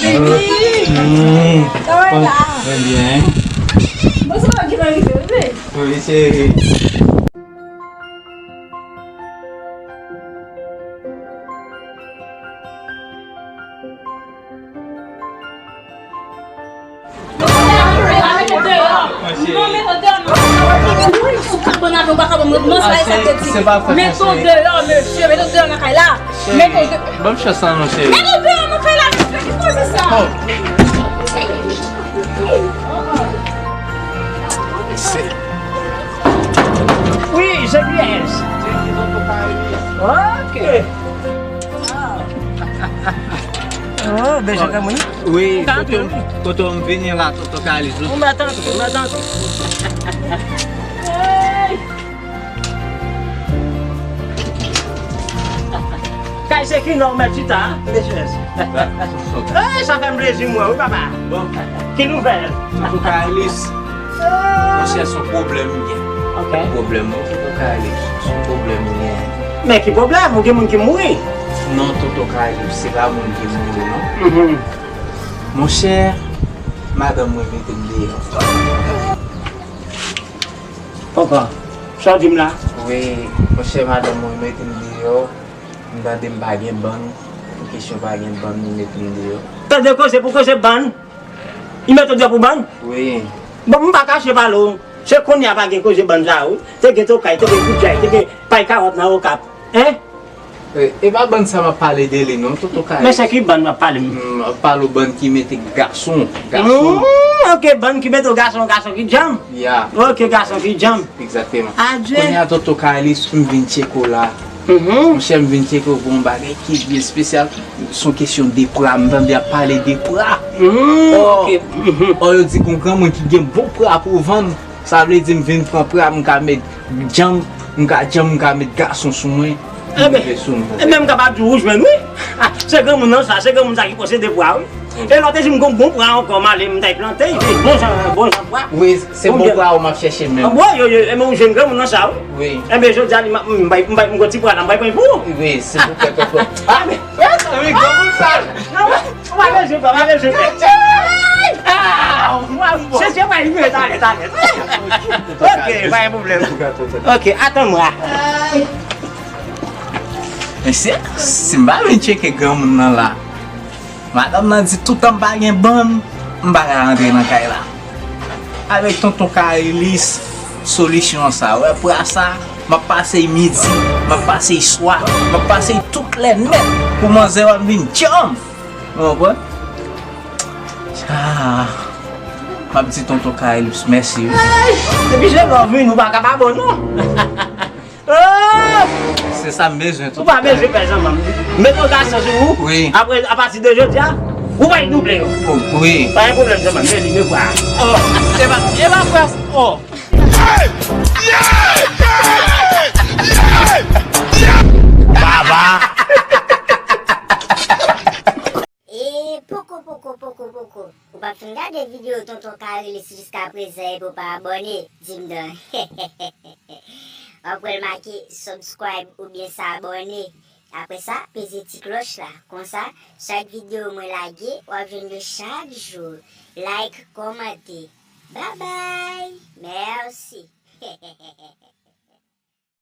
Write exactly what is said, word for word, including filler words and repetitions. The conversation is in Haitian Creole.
Baby! Kòman w la? Mwen byen. Bon, se pa ki va rive, wi. Wi, cheri. Mete w deyò nan kay la. Mete w deyò. Ban m chans la non, cheri. Mete w deyò nan kay la, mesye. Ki koze sa? Oh. Wi, J P S. Ok. Oh, Benjamin. Wi, kote m, kote m vini la, tonton Kalis. Ou mèt antre, ou mèt antre. Kay se ki non mèt chita, mesye. Ey, sa fè m plezi m wè wi papa. Bon. Ki nouvèl? Tonton Kalis. Monchè, se yon pwoblèm m gen. Ok. Pwoblèm, wi, tonton Kalis. Se yon pwoblèm m gen. Men ki pwoblèm? Ou gen moun ki mouri? Non, tonton Kalis, se pa moun ki mouri, non. Mhm. Monchè, madanm mwen mete m deyò. Konpran. Sa w di m la? Wi, monchè, madanm mwen mete m deyò. M tande m pa gen bann. Pou kesyon pa gen bann, li mete m deyò. Tande koze pou koze bann. Li mete w deyò pou bann? Wi. Bon, m pa kache pale w. Se kounye a pa gen koze bann sa, wi. Te gen tokay, te gen koudjay, te gen pay kawòt nan Okap. Hein? E, e pa bann sa m ap pale de li non, tonton Kalis. Men se ki bann w ap pale m? M ap pale w bann ki mete gason, gason. Mm, ok, bann ki mete w gason, gason ki djanm. Ya. Ok, gason ki djanm. Egzakteman. Adje. Kounye a tonton Kalis, m vin tcheke w la. Mhm. Monchè, m vin tcheke w pou yon bagay ki byen espesyal. Se yon kesyon de pra, m tande y ap pale de pra. Mm, oh, ok. Mhm. Oh, yo di gon granmoun ki gen bon pra pou vann. Sa vle di m vin pran pra, m ka met djanm, m ka djanm, m ka met gason sou mwen. Ebyen, m rive sou nou. Ebyen, m kapab di w ou jwenn, wi. Ah, se granmoun nan sa, se granmoun sa ki posede pra, wi. E lòt jou m gon bon pra ankò, m ale, m t al plante, se bon jan, bon jan pra. Wi, se bon pra ou m ap chèche menm. Wi, wi, wi, ebyen, ou jwenn granmoun nan sa, wi. Wi. Ebyen, jodi a, li, m, m, m, m, m gon ti pra la, m bay pran pou ou. Wi, se pou fè tonton. Ah, men, mezanmi, granmoun sa. Ou pa bezwen pè, ou pa bezwen pè. Ah, se, se pa rive, talè, talè. Ok, pa gen pwoblèm. Ok, attends-moi. Men si, si m pa vin tcheke granmoun nan la, madanm nan di toutan m pa gen bann, m pa ka rantre nan kay la. Avèk tonton Karelis, solisyon sa, wè pra sa, m ap pase midi, m ap pase swa, m ap pase tout lè nèt pou manzè pa vin djanm. Ou konprann? Ah, m ap di tonton Karelis mèsi, wi. Depi se lè w vin, ou pa ka pa bon, non. Oh! Se sa m bezwen, tonton. Ou pa bezwen pè zanmanm. Met yon gason sou ou. Wi. Apre, apati de jodi a, ou va double yo. Oh, wi. Pa gen pwoblèm, zanmanm. Vini, vini, vwa. Oh, e pa, e pa frè, oh. Baba. E poko, poko, poko, poko. Ou pa fin gade videyo Tonton Karelis jiska prezan epi w pa abòne, di m don. W ap wè l make subscribe oubyen sa abòne. Apre sa, peze ti klòch la. Konsa, chak videyo mwen lage, w ap jwenn yo chak jou. Like, kòmante. Babay! Mèsi!